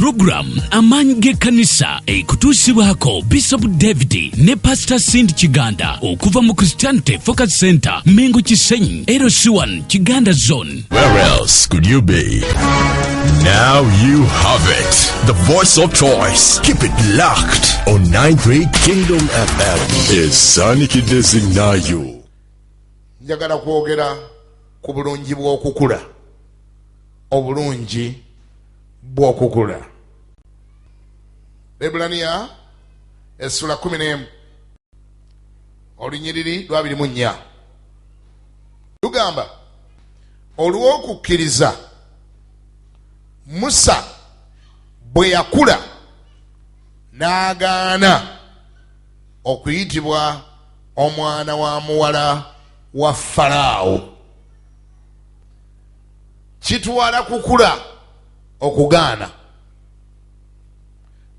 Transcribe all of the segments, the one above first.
Puroguramu Amaanyi g'Ekkanisa ekutuusibwako Bishop David ne Pastor Cindy Kiganda okuva mu Christianity Focus Center, Mengo Kisenyi, LC1 Kiganda Zone. Where else could you be? Now you have it. The voice of choice. Keep it locked on 93 Kingdom FM. Esanikidde zinaayo. Njagala kwogera ku bulungi bw'okukula. Obulungi bw'okukula. Bebbulaniya essula 11 olunyiriri lwa 24 lugamba, olw'okukkiriza Musa bwe yakula n'agaana okuyitibwa omwana wa muwala wa Falaawo. Kitwala kukula okugaana.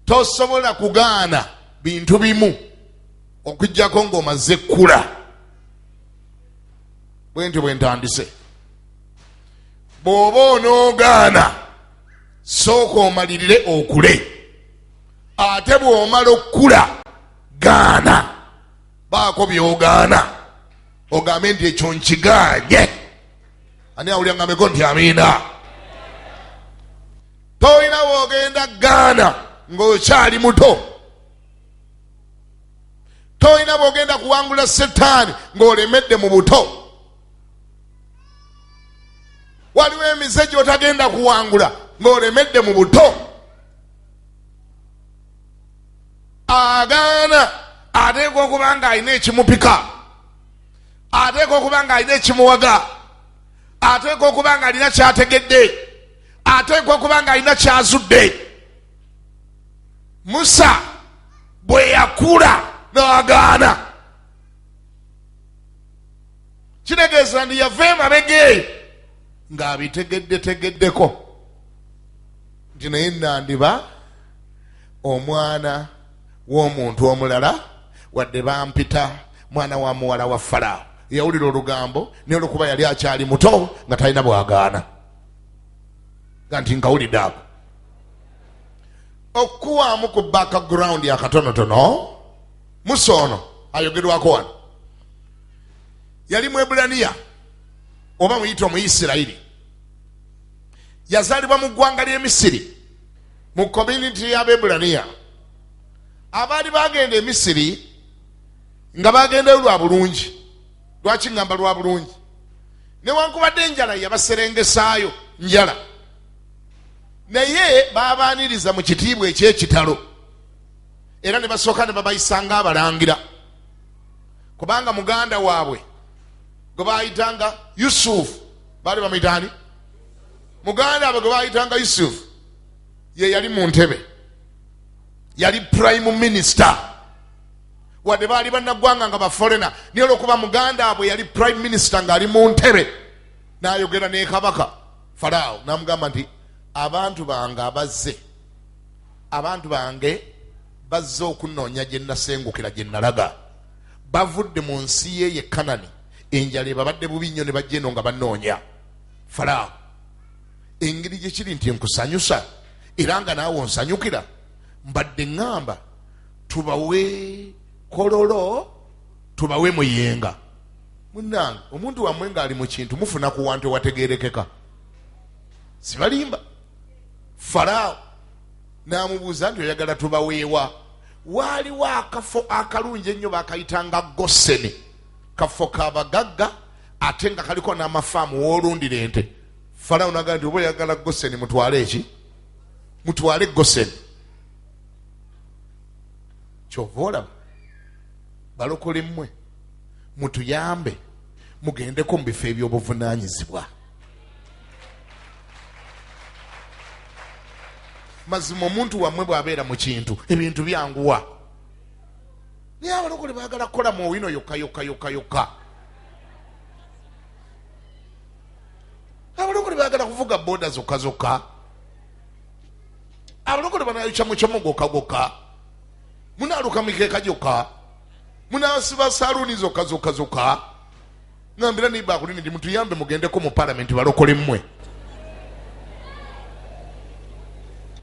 Tosobola kugaana bintu bimu okuggyako ng'omaze kkula. Bwe ntyo bwe ntandise. Bw'oba onoogaana, sooka omalirire okule. Ate bw'omala okkula, gaana. Baako by'ogaana, ogambe nti ekyo nkigaanye. Ani awulira ngambeko nti amiina? Tolina w'ogenda gaana ng'okyali muto. Tolina bw'ogenda kuwangula setaani ng'olemedde mu buto. Waliwo emize gy'otagenda kuwangula ng'olemedde mu buto. Agaana ateekwa okuba ng'alina ekimupika, ateekwa okuba ng'alina ekimuwaga, ateekwa okuba ng'alina ky'ategedde, ateekwa okuba ng'alina ky'azudde. Musa bwe yakula n'agaana, kitegeeza nti yava emabega eyo ng'abitegeddetegeddeko nti naye nandiba omwana w'omuntu omulala, wadde bampita mwana wa muwala wa Falaawo. Yawulira olugambo, naye olwokuba yali akyali muto nga talina bw'agaana, nga nti nkawulidde ako. Okuwaamu ku background akatonotono, Musa ono ayogerwako wano yali Mwebulaniya oba muyite Omuyisirayiri. Yazaalibwa mu ggwanga ly'e Misiri mu community y'Abebulaniya abaali bagenda e Misiri nga bagendayo lwa bulungi. Lwaki ngamba lwa bulungi? Newankubadde enjala yabaserengesaayo njala, naye babaaniriza mu kitiibwa eky'ekitalo, era ne basooka ne babayisa ng'abalangira, kubanga muganda waabwe gwe baayitanga Yusufu, baali bamuyita ani? Muganda waabwe gwe baayitanga Yusufu ye yali mu ntebe, yali prime minister. Wadde baali bannaggwanga nga bafolena, naye olwokuba muganda waabwe yali prime minister ng'ali mu ntebe, n'ayogera ne kabaka Falaawo n'amugamba nti abantu bange abazze, abantu bange bazze okunnoonya gye nasengukira, gye nalaga. Bavudde mu nsi ye ye Kanani, enjala ebabadde bubi nnyo ne bajja eno nga bannoonya. Falaawo, engeri gye kiri nti nkusanyusa era nga naawe onsanyukira, mbadde ŋŋamba tubawe kololo, tubawe muyenga. Munnange, omuntu wammwe ng'ali mu kintu mufuna ku wantu ewategeerekeka. Sibalimba. Falaawo n'amubuuza nti oyagala tubaweewa? Waaliwo akafo akalungi ennyo bakayitanga Goseni, kafo ka bagagga ate nga kaliko n'amafaamu w'olundira ente. Falaawo n'agamba nti oba oyagala Goseni mutwale eki? Mutwale Goseni. Kyova olaba balokole mmwe mutuyambe mugendeko mu bifo eby'obuvunaanyizibwa. Mazima omuntu wammwe bw'abeera mu kintu ebintu byanguwa, naye abalokole baagala kukola mu owino yokka yokka yokka yokka. Abalokole baagala kuvuga boda zokka zokka. Abalokole banayokya mukyomo gwokka gwokka, munaaluka mikeeka gyokka, munaasiba saluuni zokka zokka zokka. Ngambira niba akulini nti mutuyambe mugendeko mu palamenti balokole mmwe.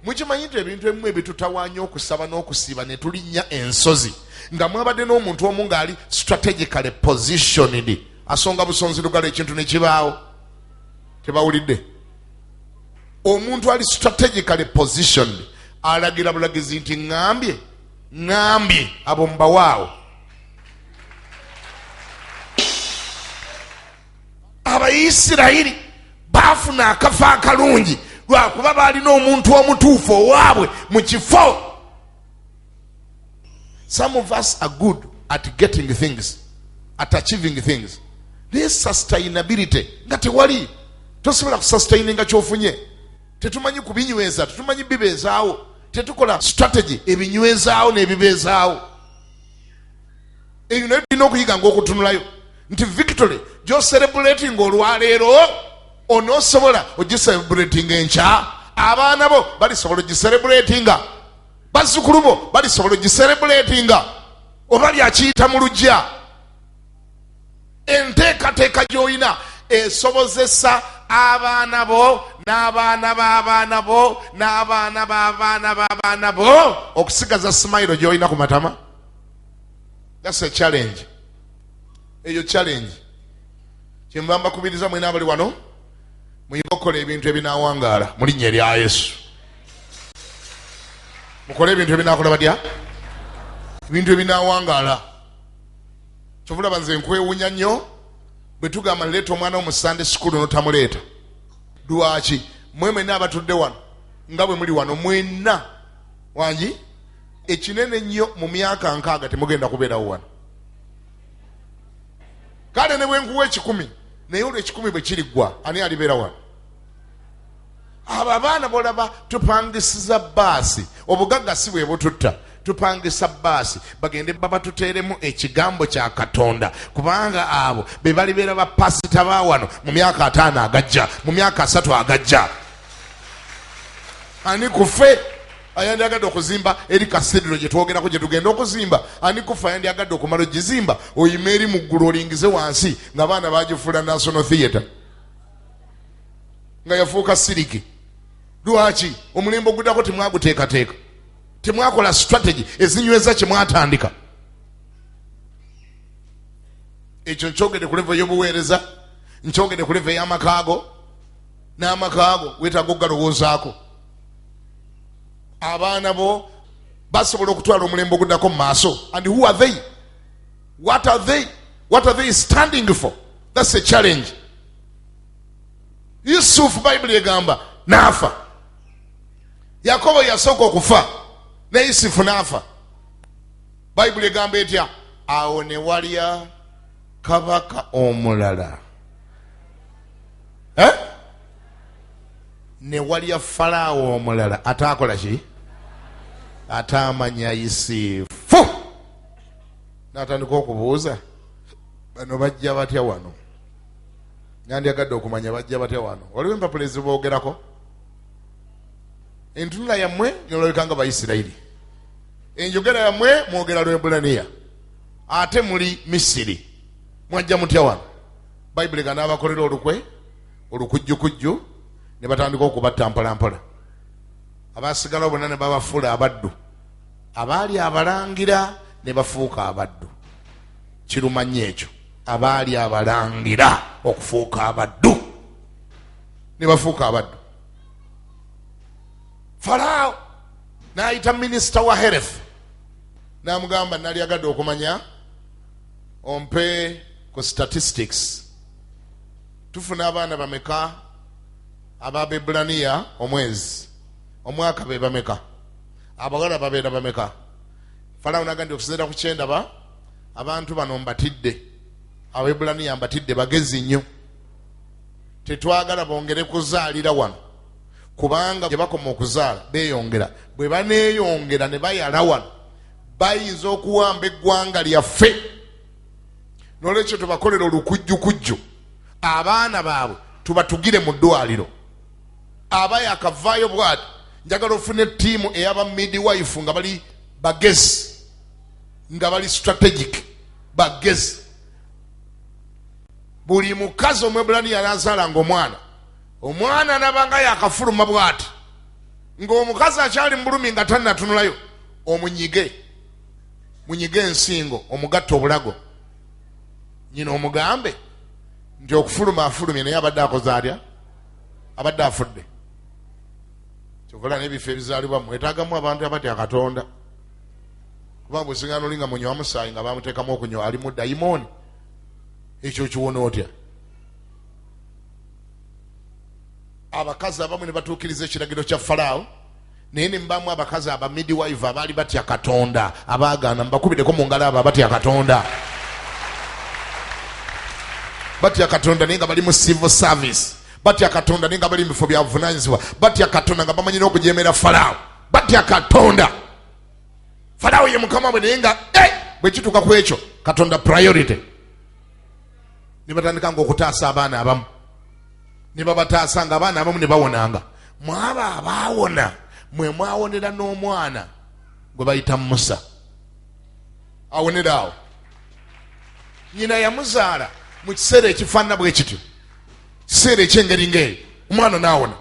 Mukimanyi nti ebintu ebimu ebitutawaanya okusaba n'okusiiba ne tulinnya ensozi, nga mwabadde n'omuntu omu ng'ali strategically positioned, asonga busonzi lugalo ekintu ne kibaawo. Tebawulidde? Omuntu ali strategically positioned alagira bulagizi nti ŋŋambye, ŋŋambye abo mbawaawo. Abayisirayiri baafuna akafo akalungi lwakuba baalina omuntu omutuufu owaabwe mu kifo. Some of us are good at getting things, at achieving things, naye sustainability nga tewali. Tosobola kusustaininga kyofunye. Tetumanyi kubinyweza, tetumanyi bibeezaawo, tetukola strategy ebinywezaawo n'ebibeezaawo. Eyo nayo tulina okuyiga ngaokutunulayo nti victory gyocelebrating olwaleero onoosobola ogicelebrating enkya? Abaana bo balisobola ogicelebratinga? Bazzukulu bo balisobola ogicelebratinga? Oba lyakiyita mu lujja? Enteekateeka gy'olina esobozesa abaana bo n'abaana b'abaana bo n'abaana b'abaana b'abaana bo okusigaza smile gy'olina ku matama? That's a challenge. Eyo challenge. Kyenva mbakubiriza mwena abali wano, muyige okukola ebintu ebinawangaala mu linnya erya Yesu. Mukole ebintu ebinakola batya? Ebintu ebinawangaala. Kyovulaba nze nkwewunya nnyo bwe tugamba leeta omwana wo mu Sunday school notamuleeta. Lwaki? Mwe mwenna abatudde wano nga bwe muli wano mwenna wangi ekinene nnyo mu myaka 60 temugenda kubeerawo wano. Kale ne bwe nkuwa 100, naye olwo 100 bwe kiriggwa ani alibeera wano? Abo abaana bolaba tupangisiza baasi, obugagga si bwe bututta. Tupangisa baasi bagende babatuteeremu ekigambo kya Katonda, kubanga abo be balibeera bapasita ba wano mu myaka 50 agajja, mu myaka 30 agajja. Ani kufe ayandyagadde okuzimba eri kasidiro gye twogerako gye tugenda okuzimba? Ani kufe ayandyagadde okumala ogizimba oyime eri mu ggulu olingize wansi nga abaana bagifuula National Theatre nga yafuuka siriki? Lwaki omulembe oguddako temwaguteekateeka, temwakola strategy ezinyweza kye mwatandika? Ekyo nkyogedde ku level y'obuweereza, nkyogedde ku level y'amakaago. N'amakaago weetaaga okugalowoozaako. Abaana bo basobola okutwala omulembe oguddako mu maaso? And who are they? What are they? What are they standing for? That's a challenge. Yusufu, Bayibuli egamba n'afa. Yakobo yasooka okufa, ne Yusufu n'afa. Bayibuli egamba etya? Awo ne walya kabaka omulala, eh? Ne walya Falaawo omulala ataakola ki? Ataamanya Yusufu. N'atandika okubuuza, bano bajja batya wano? Nandyagadde okumanya bajja batya wano. Waliwo empapula eziboogerako. Entunula yammwe nolabika nga Bayisirayiri, enjogera yammwe mwogera Lwebulaniya, ate muli Misiri, mwajja mutya wano? Bayibuli ga n'abakolera olukwe olukujjukujju ne batandika okubatta mpolampola. Abasigalawo bonna ne babafuula abaddu, abaali abalangira ne bafuuka abaddu. Kiruma nnyo ekyo, abaali abalangira okufuuka abaddu ne bafuuka abaddu. Faraawo n'ayita minisita wa health n'amugamba, nalyagadde okumanya ompe ku statistics, tufuna abaana bameka ababebulaniya omwezi, omwaka be bameka, abawala babeera bameka? Faraawo n'agamba nti okusinziira ku kyendaba, abantu bano mbatidde, Abebulaniya mbatidde, bagezi nnyo, tetwagala bongere kuzaalira wano, kubanga gye bakoma okuzaala beeyongera, bwe baneeyongera ne bayala wano bayinza okuwamba eggwanga lyaffe. N'olwekyo tubakolera olukujjukujju, abaana baabwe tubatugire mu ddwaliro. Aba yakavaayo bwati, njagala ofune ttiimu eyaba midwife nga bali bagezi, nga bali strategic, bagezi. Buli mukazi Omwebulaniya anazaalanga omwana, omwana anabanga yakafuluma bwati. Ng'omukazi akyali mu bulumi nga tannatunulayo, omunyige, munyige ensingo, omugatte obulago, nyina omugambe nti okufuluma afulumye, naye abadde akoze atya? Abadde afudde. Kyovula n'ebifo ebizaalibwa mwetaagamu abantu abatya Katonda, kubanga bwesingana oli nga munywa musaayi nga bamuteekamu okunywa, alimu dayimooni, ekyo kiwona otya? Abakazi abamu ne batuukiriza ekiragiro kya Falaawo, naye ne mubamu abakazi aba midwife abaali batya Katonda abaagaana. Mubakubireko mu ngalo abo abatya Katonda. Batya Katonda naye nga bali mu civil service, batya Katonda naye nga bali mu bifo bya buvunaanyizibwa, batya Katonda nga bamanyi n'okujeemera Falaawo, batya Katonda. Falaawo ye mukama bwe, naye nga bwe kituuka ku ekyo Katonda priority. Ne batandika nga okutaasa abaana abamu, ne babataasa nga abaana abamu ne bawonanga. Mwabo abaawona mwe mwawonera n'omwana gwe bayita Musa. Awonera awo, nyina yamuzaala mu kiseera ekifaanana bwe kityo, kiseera eky'engeri ng'eyo, omwana n'awona.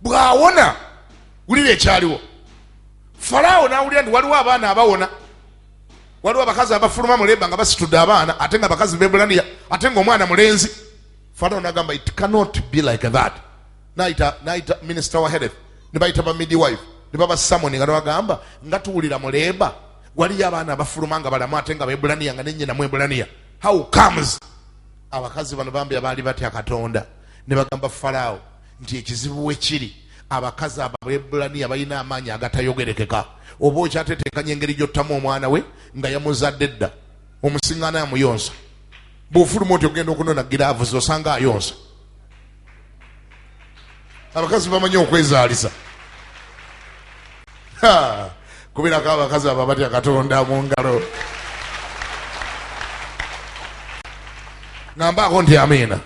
Bw'awona, wulira ekyaliwo. Falaawo n'awulira nti waliwo abaana abawona, waliwo abakazi abafuluma mu leba nga basitudde abaana, ate nga abakazi bebulaniya, ate nga omwana mulenzi. Falaawo n'agamba, it cannot be like that. N'ayita minister wa health, ne bayita ba midwife, ne babasamoni, nga nebagamba nga tuwulira mu leba waliyo abaana abafuluma nga balamu, ate nga bebulaniya, nga nenyina mwebulaniya. How comes? Abakazi bano bambi abaali batya Katonda ne bagamba Falaawo nti ekizibu we kiri, abakazi abebulaniya balina amaanyi agatayogerekeka. Oba okyatetenkanya engeri gy'ottamu omwana we nga yamuzadde dda, omusiŋŋaana amuyonsa. Bw'ofuluma oti ogenda okunona giraavuzi, osanga ayonsa. Abakazi bamanyi okwezaalisa. Kubirako abakazi abo abatya Katonda mu ngalo, ŋambaako nti amiina.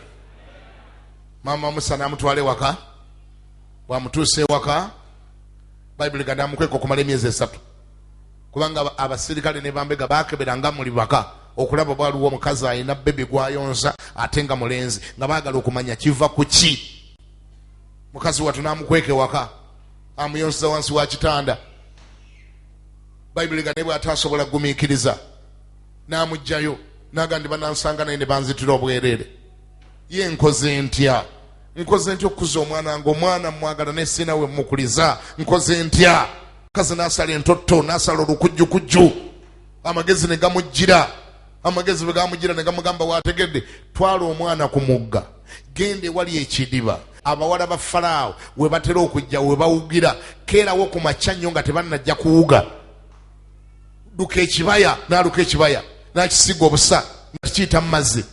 Maama Musa n'amutwala ewaka. Bwamutuusa ewaka, Bayibuli ga namukweka okumala emyezi 3, kubanga abasirikale ne bambega bakebera nga muli baka okulaba bwaliwo omukazi alina bebi gwayonsa ate nga mulenzi, nga baagala okumanya kiva ku ki. Mukazi watu n'amukweka ewaka, amuyonseza wansi wa kitanda. Bayibuli ga naye bw'atasobola kugumiikiriza n'amugjayo, n'agamba nti banansanga naye ne banzitira obwereere. Ye nkoze ntya? Nkoze ntya okukuza omwana nga omwana mwagala naye sirina we mmukuliza? Nkoze ntya? Kazi n'asala entotto, n'asala olukujjukujju, amagezi ne gamujjira. Amagezi bwe gamujjira ne gamugamba, waategedde, twala omwana ku mugga, genda ewali ekidiba abawala ba Falaawo we batera okujja we bawugira, keerawo ku makya nnyo nga tebannajja kuwuga, duka ekibaya. N'aluka ekibaya, n'akisiga obusa nga kiyita mu mazzi,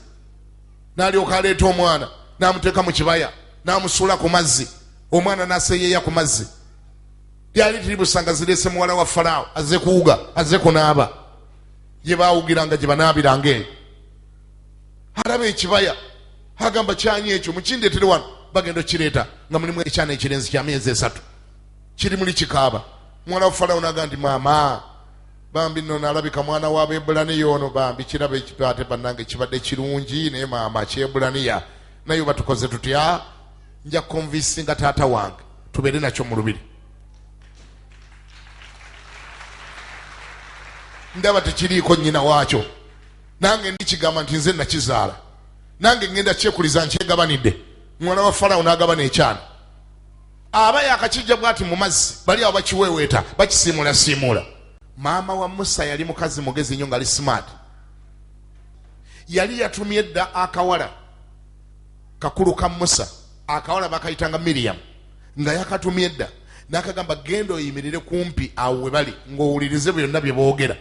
n'alyoka aleeta omwana n'amuteeka mu kibaya n'amusuula ku mazzi, omwana n'aseeyeeya ku mazzi. Lyali tiribusa nga zireese muwala wa Falaawo azze kuwuga, azze kunaaba gye baawugiranga, gye banaabiranga eyo. Alaba ekibaya, agamba, kyanyi ekyo? Mukindeetere wano. Bagenda okukireeta nga mulimu ekyana ekirenzi kya myezi 3, kiri muli kikaaba. Muwala wa Falaawo n'agamba nti, maama bambi nno nalabika mwana wa Beebulaniya ono, bambi kiraba ate bannange kibadde kirungi, naye maama kyebulaniya, naye oba tukoze tutya? Nja konvisinga taata wange tubeere nakyo mu lubiri. Ndaba tekiriiko nnyina waakyo, nange ndikigamba nti nze nakizaala, nange ngenda kyekuliza nkyegabanidde. Muwala wa Falaawo n'agabana ekyana. Aba yakakijja bw'ati mu mazzi, bali awo bakiweeweeta, bakisiimuulasiimuula. Maama wa Musa yali mukazi mugezi nnyo, ng'ali smart. Yali yatumye dda akawala kakulu ka Musa, akawala bakayitanga Miriam, nga yakatumye dda n'akagamba, genda oyimirire kumpi awo we bali ng'owulirize byonna bye boogera.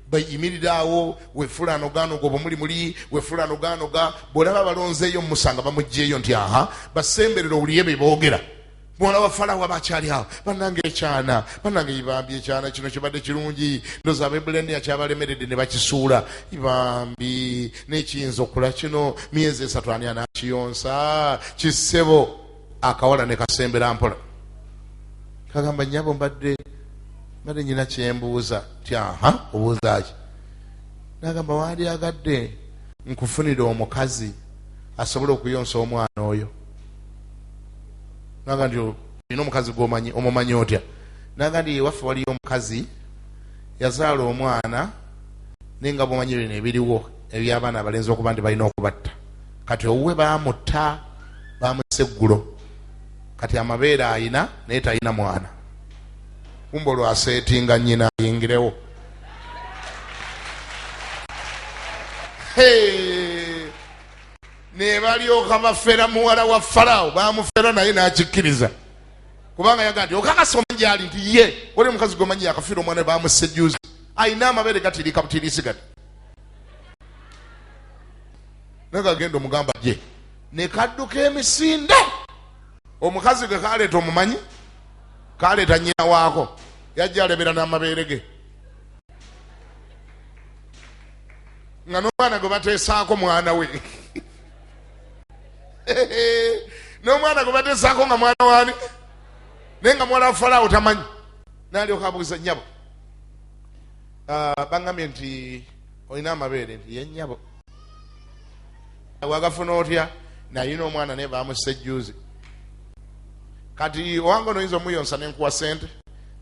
Bayimirire awo, wefulaanoganoga obumuli muli wefulaanoganoga, bw'olaba balonzeeyo Musa nga bamuggyeeyo nti aha, basemberere owulire bye boogera. Muwala wa Falaawo aba akyali awo, bannange ekyana, bannange ibambi ekyana kino kibadde kirungi, ndowooza Abaebbulaniya kyabalemeredde ne bakisuula, ibambi n'ekiyinza okula kino myezi 3 ani anaakiyonsa? Kissebo. Akawala ne kasembera mpola, kagamba, nnyabo mbadde nyina kyembuuza. Nti aha, obuuza ki? N'agamba, wandyagadde nkufunire omukazi asobole okuyonsa omwana oyo? Naga nti Olina omukazi gwomanyi, omumanyi otya? Naga nti ewaffe waliyo omukazi yazaala omwana, naye nga bwomanyi bino ebiriwo ebyabaana abalenzi okuba nti balina okubatta. Kati owuwe bamutta, bamussa eggulo, kati amabeere ayina naye talina mwana. Kumba olwaseetinga nyina ayingirewo. Nebalyoka bafera muwala wa Farawo, bamufera naye nakikkiriza, kubanga yaga nti okakasa omanyi gyali nti ye wali omukazi gwomanyi yakafiira omwana bamusejuzi ayina amabeere gatirika butirisi gati. Naye gagenda omugamba gye nekadduka emisinde. Omukazi gwe kaleeta omumanyi, kaleeta nyina waako, yajja alebera n'amabeere ge nga n'omwana gwe bateesaako mwana we, n'omwana gwe bateesaako nga mwana wani, naye nga muwala wa Falaawo tamanyi. Nalyoka abuuza nnyabo, baŋŋambye nti olina amabeere? Nti ye nnyabo. Wagafuna otya? Nalina omwana naye bamussa ejjuuzi, kati owange ono oyinza omuyonsa nenkuwa sente?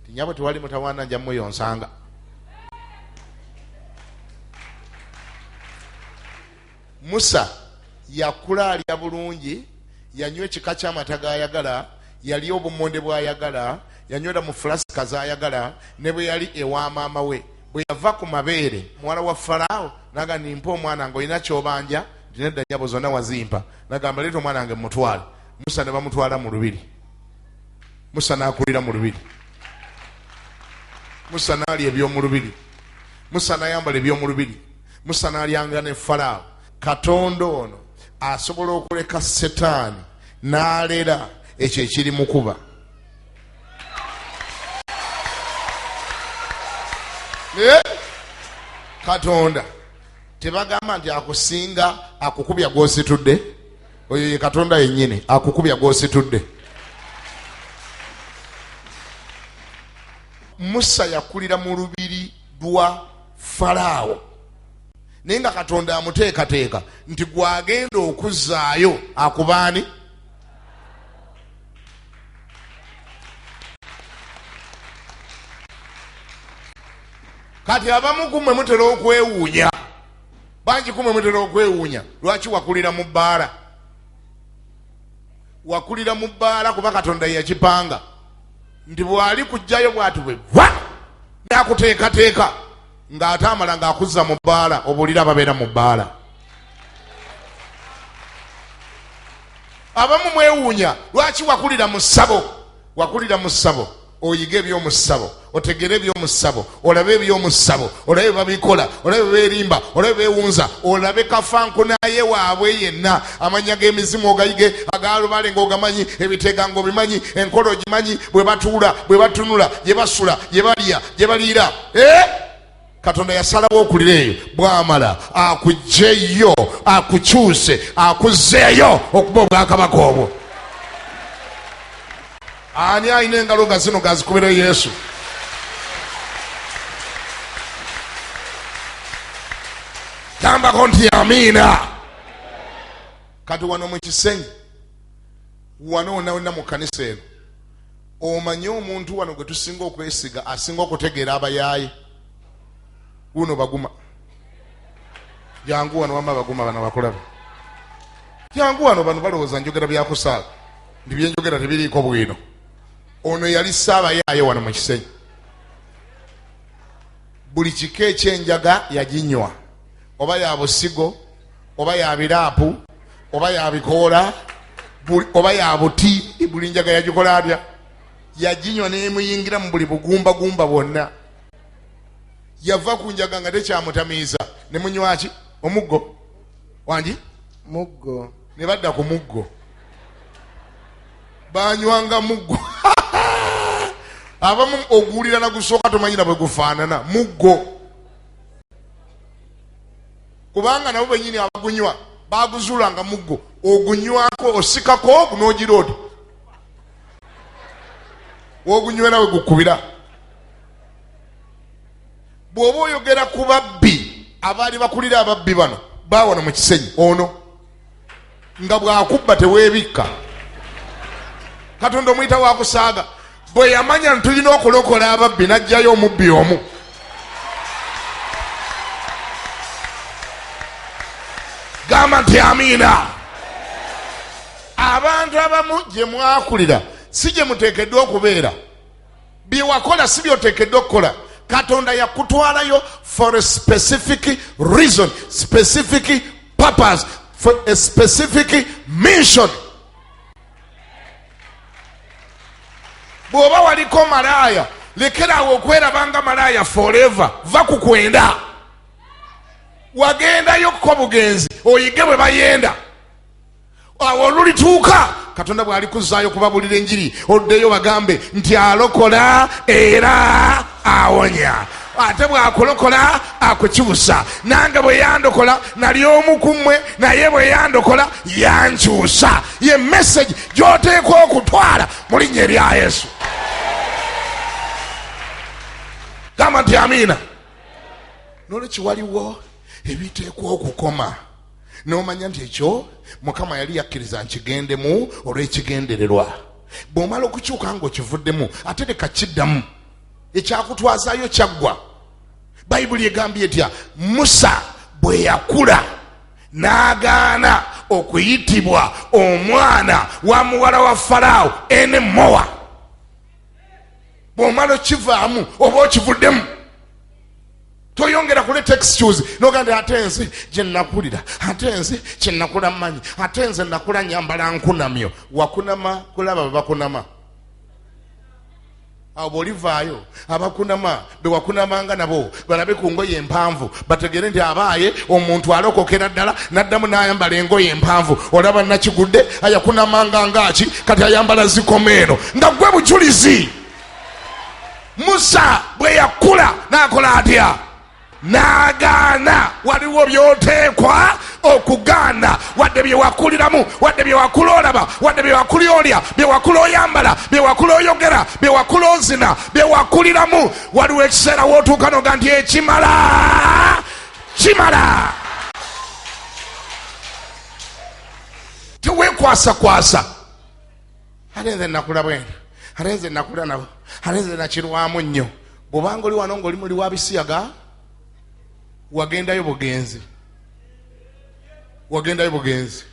Nti nyabo tewali mutawaana, nja muyonsanga. Musa yakula alya bulungi, yanywa ekika ky'amata g'ayagala, yalya obumonde bw'ayagala, yanywera mu fulasika z'ayagala, ne bwe yali ewa maama we. Bwe yava ku mabeere, muwala wa Falaawo naga nimpa omwana nga olina ky'obanja? Nti nedda nnyabo, zonna wazimpa. Nagamba leeta omwana wange mutwale. Musa ne bamutwala mu lubiri. Musa n'akulira mu lubiri. Musa n'alya eby'omu lubiri. Musa n'ayambala eby'omu lubiri. Musa n'alyanga ne Falaawo. Katonda ono asobola okuleka Setaani n'alera ekyo ekiri mukuba. Naye Katonda tebagamba nti akusinga akukubya gw'ositudde. Oyo ye Katonda yennyini akukubya gw'ositudde. Musa yakulira mu lubiri lwa Falaawo, naye nga Katonda amuteekateeka nti gwagenda okuzzaayo akubaani. Kati abamu ku mmwe mutera okwewuunya, bangi ku mmwe mutera okwewuunya lwaki wakulira mu bbaala. Wakulira mu bbaala kuba Katonda yakipanga nti bw'ali kujjayo bw'ati bwe va n'akuteekateeka ng'ate amala ng'akuzza mu bbaala, obuulira ababeera mu bbaala. Abamu mwewuunya lwaki wakulira mu ssabo. Wakulira mu ssabo oyige eby'omu ssabo, otegere eby'omu ssabo, olabe eby'omu ssabo, olabe babikola, olabe beerimba, olabe beewunza, olabe kafankunaye waabwe yenna, amannya g'emizimu ogayige, agalubale ng'ogamanyi, ebiteega ng'obimanyi, enkola ogimanyi, bwe batuula, bwe batunula, gye basula, gye balya, gye baliira. Katonda yasalawo okulira eyo, bw'amala akuggyeyo, akukyuse, akuzzeeyo okuba obwakabaka obwo. Ani alina engalo nga zino gazikubira Yesu? Gambako nti amiina. Kati wano mu Kisenyi, wano wonna wonna mu kkanisa eno, omanyi omuntu wano gwe tusinga okwesiga, asinga okutegeera abayaaye? Wuno Baguma. Jangu wano wamma Baguma, bano bakulabe. Jangu wano, bano balowooza njogera byakusaala, nti byenjogera tebiriiko bwino. Ono yali saabayaaye wano mu Kisenyi. Buli kika ekyenjaga yaginywa, oba ya busigo, oba ya biraapu, oba ya bikoola, oba ya buti, buli njaga yagikola atya? Yaginywa n'emuyingira mu buli bugumbagumba bwonna. Yava ku njaga nga tekyamutamiiza, ne munywaki omuggo wangi muggo, ne badda ku muggo, banywanga muggo. Abamu oguwulira nagusooka tomanyi na bwe gufaanana muggo, kubanga nabo benyini abagunywa baguzuulanga muggo. Ogunywako osikako ogu n'ogira oti wogunywera we gukubira. Bw'oba oyogera ku babbi abaali bakulira ababbi bano baawano mu Kisenyi, ono nga bw'akubba teweebikka. Katonda omuyita wakusaaga. Bwe yamanya nti tulina okulokola ababbi, n'aggyayo omubbi omu. Gamba nti amiina. Abantu abamu gye mwakulira si gye muteekeddwa okubeera. Bye wakola si by'oteekeddwa okukola. Katonda yakutwalayo for a specific reason, specific purpose, for a specific mission. Bw'oba waliko malaaya, lekeraawo okwerabanga malaaya forever. Va ku kwenda. Wagendayo ko bugenzi oyige bwe bayenda. Awo olulituuka Katonda bw'alikuzaayo kubabulira enjiri, oddeyo bagambe nti alokola era awonya. Ate bw'akulokola akukyusa. Nange bwe yandokola nali omu ku mmwe, naye bwe yandokola yankyusa. Ye message gy'oteekwa okutwala mu linnya erya Yesu. Gamba nti amiina. N'olwekyo waliwo ebiteekwa okukoma n'omanya nti ekyo Mukama yali yakkiriza nkigendemu olw'ekigendererwa. Bw'omala okukyuka ng'okivuddemu, ate leka kiddamu. Ekyakutwazaayo kyaggwa. Bayibuli egambye etya? Musa bwe yakula n'agaana okuyitibwa omwana wa muwala wa Falaawo enemowa. Bw'omala okivaamu oba okivuddemu, toyongera kuleeta excuse noga nti ate nze gye nakulira, ate nze kye nakula mmanyi, ate nze nakula nyambala nkunamyo. Wakunama kulaba bwe bakunama. Awo bw'olivaayo abakunama be wakunamanga nabo balabe ku ngoye empanvu, bategere nti abaaye omuntu alokokera ddala n'addamu n'ayambala engoye empanvu. Olaba nakigudde ayakunamanga ngaaki, kati ayambala zikoma eno nga gwe bujulizi. Musa bwe yakula n'akola atya? N'agaana. Waliwo by'oteekwa okugaana, wadde bye wakuliramu, wadde bye wakula olaba, wadde bye wakula olya, bye wakula oyambala, bye wakula oyogera, bye wakula ozina, bye wakuliramu. Waliwo ekiseera w'otuuka n'oga nti ekimala kimala. Teweekwasakwasa. Ate nze nakula bwenti, ate nze nakula nabo, ate nze nakirwamu nnyo. Bw'obanga oli wano ng'oli muli wa bisiyaga, wagendayo bugenzi, wagendayo bugenzi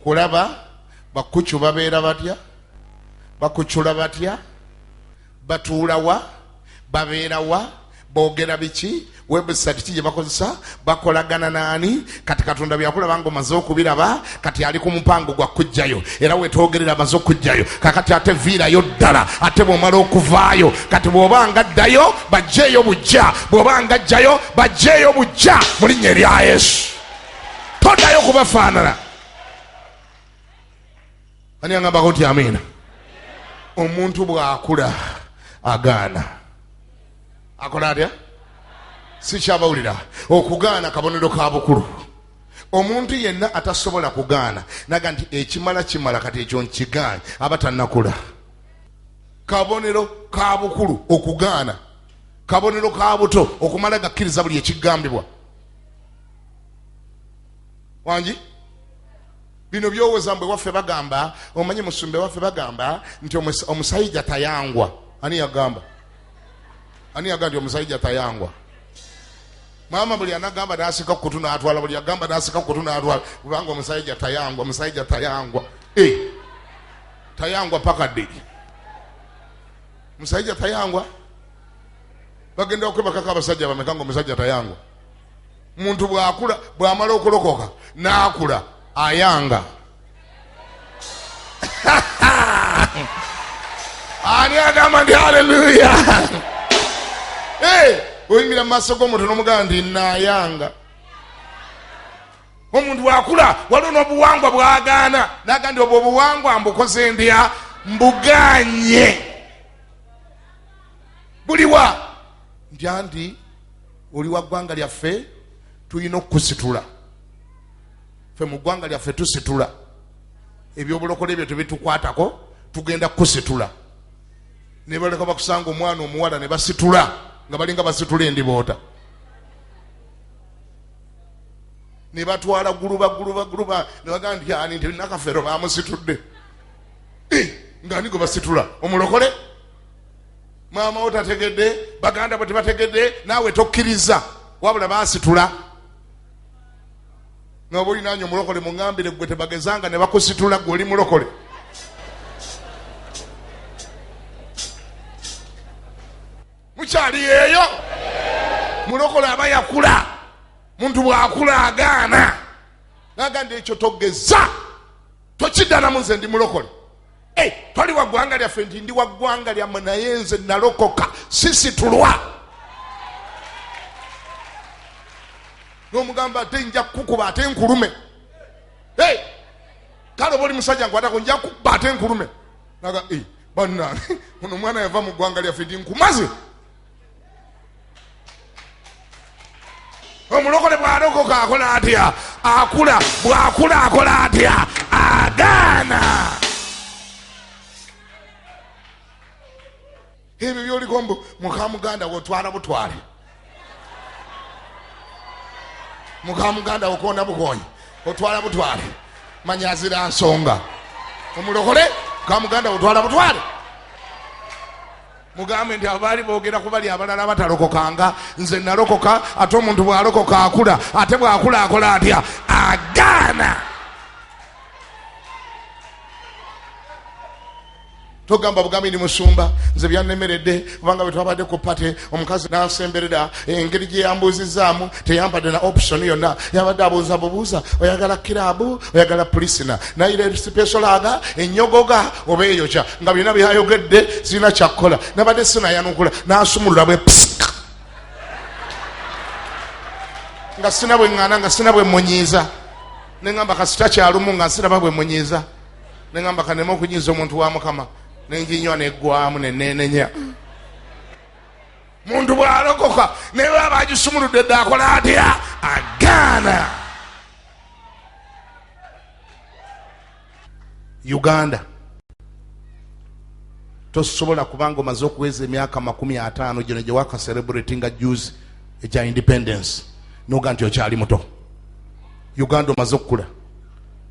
kulaba bakucu babeera batya, bakucula batya, batuula wa, babeera wa, boogera biki, website ki gye bakozesa, bakolagana naani. Kati Katonda byakulaba ng'omaze okubiraba, kati ali ku mupango gwa kujjayo, era wetwogerera amaze okujjayo. Kakati ate viirayo ddala. Ate bw'omala okuvaayo, kati bw'oba nga ddayo bajjeeyo bujja, bw'oba nga jjayo bajjeeyo bujja mu linnya erya Yesu. Toddayo kubafaanana. Ani angambako nti amiina? Omuntu bw'akula agaana, akola atya? Sikyabawulira. Okugaana kabonero ka bukulu. Omuntu yenna atasobola kugaana naga nti ekimala kimala, kati ekyo nkigaanye, aba tannakula. Kabonero ka bukulu okugaana, kabonero ka buto okumala gakkiriza buli ekigambibwa. Wangi bino byowooza mbwe waffe bagamba, omanyi musumbe waffe bagamba nti omusajja tayangwa. Ani yagamba? Ani yagamba nti omusajja tayangwa? Maama buli anagamba n'asika kutu n'atwala, buli agamba n'asika kutu n'atwala, kubanga omusajja tayangwa, omusajja tayangwa. Tayangwa paka ddi? Musajja tayangwa. Bagenda okwebakako abasajja bameka nga omusajja tayangwa? Muntu bw'akula, bw'amala okulokoka n'akula ayanga. Ani agamba nti haleluya? Oyimira mu maaso g'omuntu n'omugamba nti naayanga. Omuntu bw'akula waliwo n'obuwangwa bw'agaana, n'agamba nti obwo obuwangwa mbukoze ndya, mbuganye. Buliwa? Nti anti oli wa ggwanga lyaffe, tulina okukusitula. Ffe mu ggwanga lyaffe tusitula ebyobulokole, ebyo tebitukwatako, tugenda kukusitula. Ne baleka bakusanga omwana omuwala ne basitula nga balinga basitula endiboota, ne batwala guluba guluba guluba, ne bagamba nti ani nti Nakafeero bamusitudde. Nga ani gwe basitula? Omulokole? Maama wo tategedde, baganda bo tebategedde, naawe tokkiriza, wabula basitula. Nga oba olinanye omulokole, muŋambire gwe tebagezanga ne bakusitula, gwe oli mulokole. Mukyali eyo? Mulokole aba yakula. Muntu bw'akula agaana, naga nti ekyo togeza, tokiddanamu, nze ndi mulokole. Hey, toli wa ggwanga lyaffe, nti ndi wa ggwanga lyammwe, naye nze nalokoka, sisitulwa. N'omugamba ate nja kukukuba ate nkulume. Hey, kale oba oli musajja nkwatako, nja kukuba ate nkulume. Naga, hey, bannange, ono omwana yava mu ggwanga lyaffe, nti nkumaze. Omulokole bw'alokoka akola atya? Akula. Bw'akula akola atya? Agaana. Ebyo byoliko mbu muka muganda wo otwala butwale, muka muganda wo konda bukonyi otwala butwale, manya azira nsonga. Omulokole muka muganda wo otwala butwale. Mugambe nti abaali boogera ku bali abalala abatalokokanga, nze nalokoka. Ate omuntu bw'alokoka akula, ate bw'akula akola atya? Agaana. Togamba bugambi ndi musumba, nze byannemeredde kubanga bwe twabadde ku party omukazi n'ansemberera, engeri gye yambuuzizaamu teyampadde na option yonna, yabadde abuuza bubuuza, oyagala Club, oyagala Pilsner, nayira special lager enyogoga oba eyokya, nga byonna byayogedde sirina kyakkola, nabadde sinayanukula n'asumulula bwe psik, nga sina bwe ŋŋaana, nga sina bwe munyiiza, neŋŋamba kasita kyalumu, nga nsiraba bwe munyiiza, neŋŋamba kaneme okunyiiza omuntu wa Mukama, nenjinywa neggwamu neneenenya. Muntu bw'alokoka naye baba bagisumuludde dde akola atya? Agaana. Uganda tosobola kubanga omaze okuweza emyaka 50 gino gye waka celebrate nga juzi ekya independence noga nti okyali muto. Uganda omaze okukula.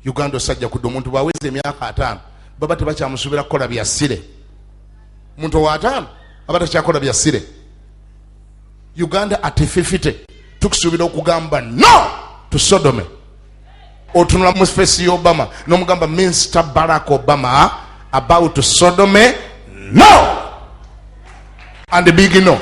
Uganda osajja kudde. Omuntu bwaweza emyaka 50 baba tebakyamusuubira kukola bya sire. Omuntu owa 50 aba takyakola bya sire. Uganda at 50 tukusuubira okugamba no to sodomy. Otunula mu face ya Obama n'omugamba, Mr Barack Obama, about sodomy, no, and big no.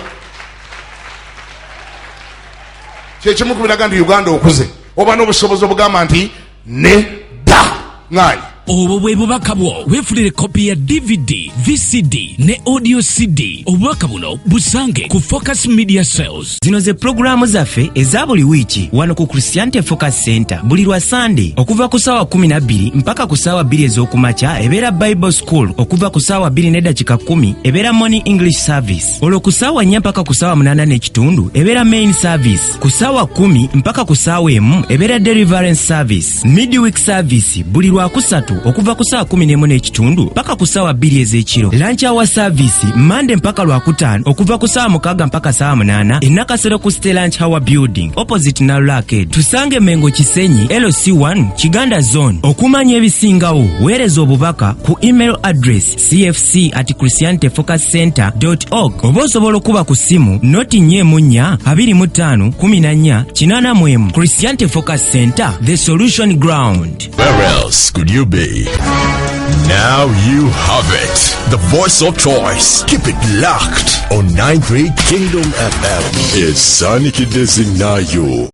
Kyekimu kubiraga nti Uganda okuze, oba n'obusobozi obugamba nti nedda ŋŋaanyi. Obwo bwe bubaka bwo. Weefunire kopi ya DVD, VCD ne audio CD. Obubaka buno busange ku Focus Media Sales. Zino ze pulogulaamu zaffe eza buli wiiki wano ku Christianity Focus Center. Buli lwa Sande okuva ku ssaawa 12 mpaka ku ssaawa 2 ez'okumakya ebeera Bible School. Okuva ku ssaawa 2 n'eddakiika 10 ebeera Morning English Service. Olwo ku ssaawa 4 mpaka ku ssaawa 8 n'ekitundu ebeera Main Service. Ku ssaawa 10 mpaka ku ssaawa 1 ebeera Deliverance Service. Midweek Service buli lwakusatu okuva ku ssaawa 11 n'ekitundu mpaka ku ssaawa 2 ez'ekiro. Lunch hour service Mande mpaka lwakutaano okuva ku ssaawa 6 mpaka ssaawa 8 enakasero ku Stay Lunch Hour Building opposite Nalula Arcade. Tusange Mengo Kisenyi, LC1 Kiganda Zone. Okumanya ebisingawo weereza obubaka ku email address cfc@christianityfocuscenter org oba osobola okuba ku ssimu 044 25 14 81. Christianity Focus Center, the solution ground. Where else could you be? Now you have it. The voice of choice. Keep it locked on 93 Kingdom FM. It's Sanikidde Nayo.